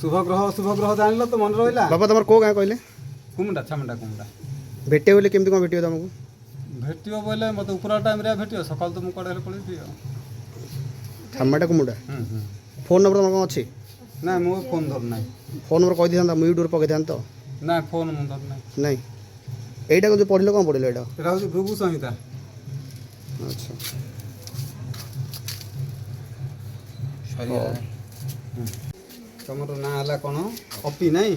ଶୁଭ ଗ୍ରହ ଅଶୁଭ ଗ୍ରହ ଜାଣିଲ ତ, ମନେ ରହିଲା? ବାବା, ତମର କେଉଁ ଗାଁ କହିଲେ? କୁମୁଣ୍ଡା, ଛାମୁଣ୍ଡା, କୁମୁଣ୍ଡା। ଭେଟିବ ବୋଲି କେମିତି କ'ଣ ଭେଟିବ ତମକୁ? ଭେଟିବ ବୋଇଲେ ମୋତେ ଉପର ଟାଇମ୍ରେ ଭେଟିବ, ସକାଳୁ ତ ମୁଁ କୁଆଡ଼େ ହେଲେ ପଳେଇବି ଆଉ। ଛାମୁଣ୍ଡା, କୁମୁଣ୍ଡା। ହୁଁ ହୁଁ ଫୋନ୍ ନମ୍ବର ତମର କ'ଣ ଅଛି? ନାଇଁ, ମୁଁ ଫୋନ୍ ଧରୁନାହିଁ। ଫୋନ୍ ନମ୍ବର କହିଦେଇଥାନ୍ତା, ମୁଁ ୟୁଟ୍ୟୁବରେ ପକେଇଥାନ୍ତି ତ। ନାଇଁ, ଫୋନ୍ ମୁଁ ଧରୁନାହିଁ। ନାଇଁ, ଏଇଟା ଯେଉଁ ପଢ଼ିଲ, କ'ଣ ପଢ଼ିଲ ଏଇଟା? ଏଇଟା ହେଉଛି ଭୃଗୁ ସଂହିତା। ଆଚ୍ଛା। ସରିଗଲା। ତମର ନାଁ ହେଲା କ'ଣ? ଅପି ନାଇଁ?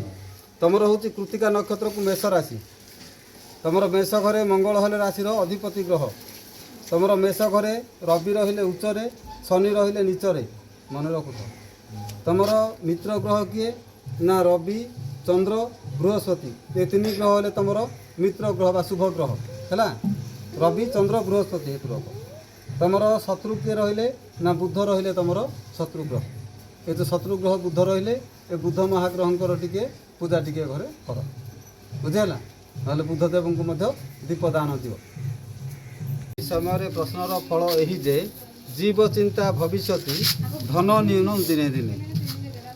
ତମର ହେଉଛି କୃତିକା ନକ୍ଷତ୍ରକୁ ମେଷ ରାଶି। ତମର ମେଷ ଘରେ ମଙ୍ଗଳ ହେଲେ ରାଶିର ଅଧିପତି ଗ୍ରହ। ତମର ମେଷ ଘରେ ରବି ରହିଲେ ଉଚ୍ଚରେ, ଶନି ରହିଲେ ନୀଚରେ, ମନେ ରଖୁଥ। ତମର ମିତ୍ର ଗ୍ରହ କିଏ ନା ରବି, ଚନ୍ଦ୍ର, ବୃହସ୍ପତି। ଏ ତିନି ଗ୍ରହ ହେଲେ ତମର ମିତ୍ର ଗ୍ରହ ବା ଶୁଭ ଗ୍ରହ ହେଲା। ରବି, ଚନ୍ଦ୍ର, ବୃହସ୍ପତି ଏ ଗ୍ରହ। ତମର ଶତ୍ରୁ କିଏ ରହିଲେ ନା ବୁଧ ରହିଲେ ତମର ଶତ୍ରୁ ଗ୍ରହ। ଏ ଯେଉଁ ଶତ୍ରୁ ଗ୍ରହ ବୁଧ ରହିଲେ, ଏ ବୁଧ ମହାଗ୍ରହଙ୍କର ଟିକେ ପୂଜା ଟିକେ ଘରେ କର, ବୁଝିହେଲା? ନହେଲେ ବୁଦ୍ଧଦେବଙ୍କୁ ମଧ୍ୟ ଦୀପଦାନ ଦିଅ। ଏହି ସମୟରେ ପ୍ରଶ୍ନର ଫଳ ଏହି ଯେ ଜୀବ ଚିନ୍ତା ଭବିଷ୍ୟତି ଧନ ନ୍ୟୁନ ଦିନେ ଦିନେ।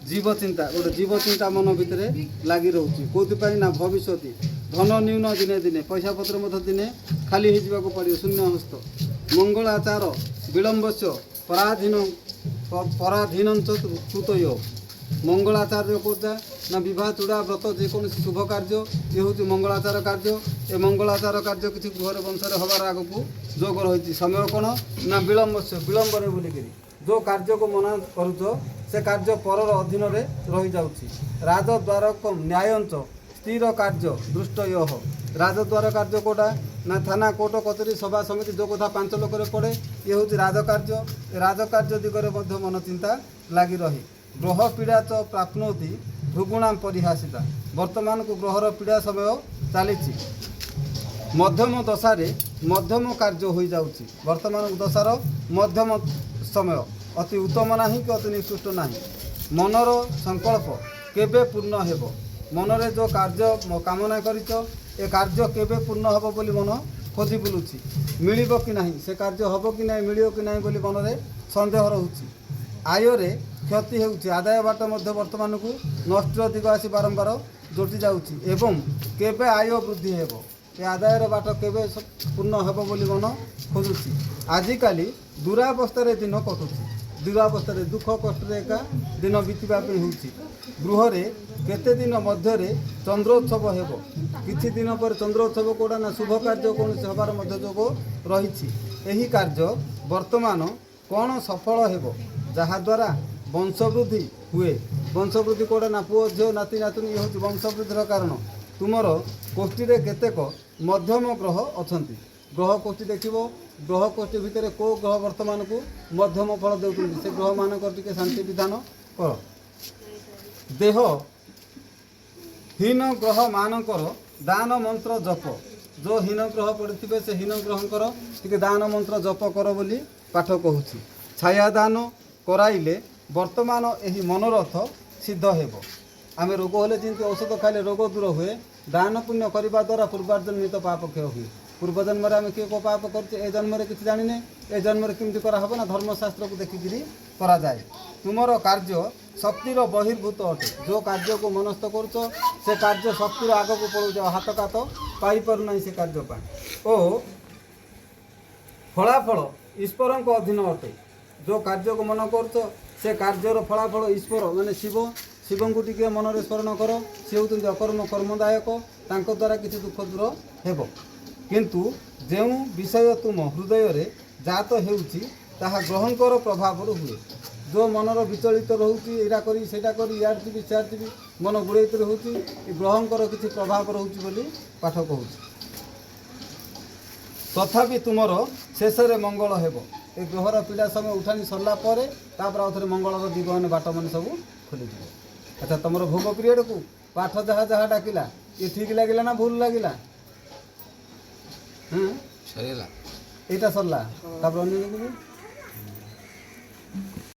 ଜୀବ ଚିନ୍ତା, ଗୋଟେ ଜୀବ ଚିନ୍ତା ମନ ଭିତରେ ଲାଗି ରହୁଛି। କେଉଁଥିପାଇଁ ନା ଭବିଷ୍ୟତି ଧନ ନ୍ୟୁନ ଦିନେ ଦିନେ, ପଇସା ପତ୍ର ମଧ୍ୟ ଦିନେ ଖାଲି ହେଇଯିବାକୁ ପଡ଼ିବ, ଶୂନ୍ୟ ହସ୍ତ। ମଙ୍ଗଳାଚାର ବିଳମ୍ବସ୍ୟ ପରାଧୀନ ପରାଧୀନଞ୍ଚ କୃତୟ। ମଙ୍ଗଳାଚାର କେଉଁଟା ନା ବିବାହ, ଚୂଡ଼ା, ବ୍ରତ, ଯେକୌଣସି ଶୁଭ କାର୍ଯ୍ୟ, ଇଏ ହେଉଛି ମଙ୍ଗଳାଚାର କାର୍ଯ୍ୟ। ଏ ମଙ୍ଗଳାଚାର କାର୍ଯ୍ୟ କିଛି ଗୃହରେ ବଂଶରେ ହେବାର ଆଗକୁ ଯୋଗ ରହିଛି। ସମୟ କ'ଣ ନା ବିଳମ୍ବସ୍ୟ, ବିଳମ୍ବରେ ବୋଲିକିରି ଯେଉଁ କାର୍ଯ୍ୟକୁ ମନା କରୁଛ, ସେ କାର୍ଯ୍ୟ ପରର ଅଧୀନରେ ରହିଯାଉଛି। ରାଜଦ୍ୱାରକ ନ୍ୟାୟଞ୍ଚ ସ୍ଥିର କାର୍ଯ୍ୟ ଦୃଷ୍ଟୟ। ରାଜଦ୍ୱାର କାର୍ଯ୍ୟ କେଉଁଟା ନା ଥାନା, କୋର୍ଟ, କଚେରୀ, ସଭା ସମିତି, ଯେଉଁ କଥା ପାଞ୍ଚ ଲୋକରେ ପଡ଼େ, ଇଏ ହେଉଛି ରାଜକାର୍ଯ୍ୟ। ଏ ରାଜକାର୍ଯ୍ୟ ଦିଗରେ ମଧ୍ୟ ମନ ଚିନ୍ତା ଲାଗି ରହେ। ଗ୍ରହ ପୀଡ଼ା ଚ ପ୍ରାପ୍ନୋତି ଭୃଗୁଣାମ ପରିହାସିତା। ବର୍ତ୍ତମାନକୁ ଗ୍ରହର ପୀଡ଼ା ସମୟ ଚାଲିଛି। ମଧ୍ୟମ ଦଶାରେ ମଧ୍ୟମ କାର୍ଯ୍ୟ ହୋଇଯାଉଛି। ବର୍ତ୍ତମାନ ଦଶାର ମଧ୍ୟମ ସମୟ ଅତି ଉତ୍ତମ ନାହିଁ କି ଅତି ନିକୃଷ୍ଟ ନାହିଁ। ମନର ସଂକଳ୍ପ କେବେ ପୂର୍ଣ୍ଣ ହେବ? ମନରେ ଯେଉଁ କାର୍ଯ୍ୟ କାମନା କରିଛ, ଏ କାର୍ଯ୍ୟ କେବେ ପୂର୍ଣ୍ଣ ହେବ ବୋଲି ମନ ଖୋଜି ବୁଲୁଛି। ମିଳିବ କି ନାହିଁ, ସେ କାର୍ଯ୍ୟ ହେବ କି ନାହିଁ, ମିଳିବ କି ନାହିଁ ବୋଲି ମନରେ ସନ୍ଦେହ ରହୁଛି। ଆୟରେ କ୍ଷତି ହେଉଛି। ଆଦାୟ ବାଟ ମଧ୍ୟ ବର୍ତ୍ତମାନକୁ ନଷ୍ଟ ଦିଗ ଆସି ବାରମ୍ବାର ଜୁଟି ଯାଉଛି। ଏବଂ କେବେ ଆୟ ବୃଦ୍ଧି ହେବ, ଏ ଆଦାୟର ବାଟ କେବେ ପୂର୍ଣ୍ଣ ହେବ ବୋଲି ମନ ଖୋଜୁଛି। ଆଜିକାଲି ଦୁରାବସ୍ଥାରେ ଦିନ କଟୁଛି। ଦୁରାବସ୍ଥାରେ, ଦୁଃଖ କଷ୍ଟରେ ଏକା ଦିନ ବିତିବା ପାଇଁ ହେଉଛି। ଗୃହରେ କେତେ ଦିନ ମଧ୍ୟରେ ଚନ୍ଦ୍ରୋତ୍ସବ ହେବ? କିଛି ଦିନ ପରେ ଚନ୍ଦ୍ରୋତ୍ସବ କେଉଁଟା ନା ଶୁଭ କାର୍ଯ୍ୟ କୌଣସି ହେବାର ମଧ୍ୟ ଯୋଗ ରହିଛି। ଏହି କାର୍ଯ୍ୟ ବର୍ତ୍ତମାନ କ'ଣ ସଫଳ ହେବ, ଯାହାଦ୍ୱାରା ବଂଶବୃଦ୍ଧି ହୁଏ? ବଂଶବୃଦ୍ଧି କେଉଁଟା ନା ପୁଅ, ଝିଅ, ନାତି, ନାତୁଣୀ, ଇଏ ହେଉଛି ବଂଶବୃଦ୍ଧିର କାରଣ। ତୁମର କୋଷ୍ଠୀରେ କେତେକ ମଧ୍ୟମ ଗ୍ରହ ଅଛନ୍ତି। ଗ୍ରହ କୋଷ୍ଠୀ ଦେଖିବ, ଗ୍ରହ କୋଷ୍ଠୀ ଭିତରେ କେଉଁ ଗ୍ରହ ବର୍ତ୍ତମାନକୁ ମଧ୍ୟମ ଫଳ ଦେଉଛନ୍ତି, ସେ ଗ୍ରହମାନଙ୍କର ଟିକେ ଶାନ୍ତି ବିଧାନ କର। ଦେହ ହୀନ ଗ୍ରହ ମାନଙ୍କର ଦାନ ମନ୍ତ୍ର ଜପ। ଯେଉଁ ହୀନ ଗ୍ରହ ପଡ଼ିଥିବେ, ସେ ହୀନ ଗ୍ରହଙ୍କର ଟିକେ ଦାନ ମନ୍ତ୍ର ଜପ କର ବୋଲି ପାଠ କହୁଛି। ଛାୟା ଦାନ କରାଇଲେ ବର୍ତ୍ତମାନ ଏହି ମନୋରଥ ସିଦ୍ଧ ହେବ। ଆମେ ରୋଗ ହେଲେ ଯେମିତି ଔଷଧ ଖାଇଲେ ରୋଗ ଦୂର ହୁଏ, ଦାନ ପୁଣ୍ୟ କରିବା ଦ୍ୱାରା ପୂର୍ବାର୍ଜନିତ ପାପ କ୍ଷୟ ହୁଏ। ପୂର୍ବ ଜନ୍ମରେ ଆମେ କିଏ କେଉଁ ପାପ କରୁଛେ, ଏ ଜନ୍ମରେ କିଛି ଜାଣିନେ। ଏ ଜନ୍ମରେ କେମିତି କରାହେବ ନା ଧର୍ମଶାସ୍ତ୍ରକୁ ଦେଖିକିରି କରାଯାଏ। ତୁମର କାର୍ଯ୍ୟ ଶକ୍ତିର ବହିର୍ଭୂତ ଅଟେ। ଯେଉଁ କାର୍ଯ୍ୟକୁ ମନସ୍ଥ କରୁଛ, ସେ କାର୍ଯ୍ୟ ଶକ୍ତିର ଆଗକୁ ପଳଉଛି, ଆଉ ହାତ କାତ ପାଇପାରୁନାହିଁ ସେ କାର୍ଯ୍ୟ ପାଇଁ। ଓ ଫଳାଫଳ ଈଶ୍ୱରଙ୍କ ଅଧୀନ ଅଟେ। ଯେଉଁ କାର୍ଯ୍ୟକୁ ମନ କରୁଛ, ସେ କାର୍ଯ୍ୟର ଫଳାଫଳ ଈଶ୍ୱର ମାନେ ଶିବ, ଶିବଙ୍କୁ ଟିକେ ମନରେ ସ୍ମରଣ କର। ସେ ହେଉଛନ୍ତି ଅକର୍ମ କର୍ମଦାୟକ, ତାଙ୍କ ଦ୍ୱାରା କିଛି ଦୁଃଖ ଦୂର ହେବ। କିନ୍ତୁ ଯେଉଁ ବିଷୟ ତୁମ ହୃଦୟରେ ଜାତ ହେଉଛି, ତାହା ଗ୍ରହଙ୍କର ପ୍ରଭାବରୁ ହୁଏ। ଯେଉଁ ମନର ବିଚଳିତ ରହୁଛି, ଏଇଟା କରି, ସେଇଟା କରି, ଇଆଡ଼େ ଯିବି, ସିଆଡ଼େ ଯିବି, ମନ ଗୁଡ଼େଇତ ରହୁଛି, ଏ ଗ୍ରହଙ୍କର କିଛି ପ୍ରଭାବ ରହୁଛି ବୋଲି ପାଠ କହୁଛି। ତଥାପି ତୁମର ଶେଷରେ ମଙ୍ଗଳ ହେବ। ଏ ଗ୍ରହର ପୀଡ଼ା ସମୟ ଉଠାଣି ସରିଲା ପରେ ତାପରେ ଆଉ ଥରେ ମଙ୍ଗଳର ଦିଗ ମାନେ ବାଟ ମାନେ ସବୁ ଖୋଲିଯିବ। ଆଚ୍ଛା, ତୁମର ଭୋଗ ପିରିୟଡ଼କୁ ପାଠ ଯାହା ଯାହା ଡାକିଲା, ଇଏ ଠିକ୍ ଲାଗିଲା ନା ଭୁଲ ଲାଗିଲା? ହୁଁ। ସରିଗଲା। ଏଇଟା ସରିଲା, ତାପରେ ଅନ୍ୟ ଦେଖିବି।